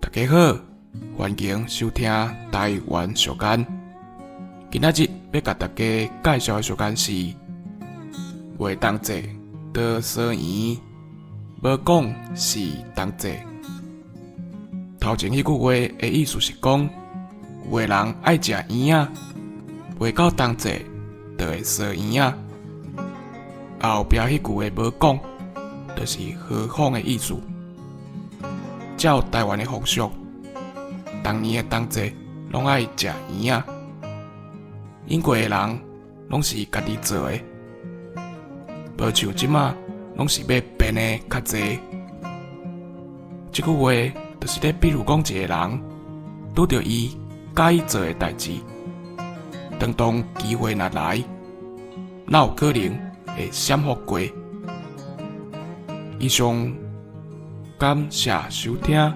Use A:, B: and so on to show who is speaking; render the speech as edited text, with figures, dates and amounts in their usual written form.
A: 大家好，歡迎收聽台灣俗諳。今仔日欲共大家介紹的俗諳是：袂同齊就相圓，無講是同齊。頭前彼句話的意思是講，有的人愛食圓仔，袂到冬至就會相圓仔。後壁彼句話無講，就是和風的意思。照台灣的風俗，逐年的冬至攏愛食圓仔。飲過的人攏是家己做的，無像這馬攏是買便的較濟。這句話就是咧，比喻講一個人拄著伊佮意做的代誌，當當機會若來，哪有可能會閃予過？以上，感謝收聽。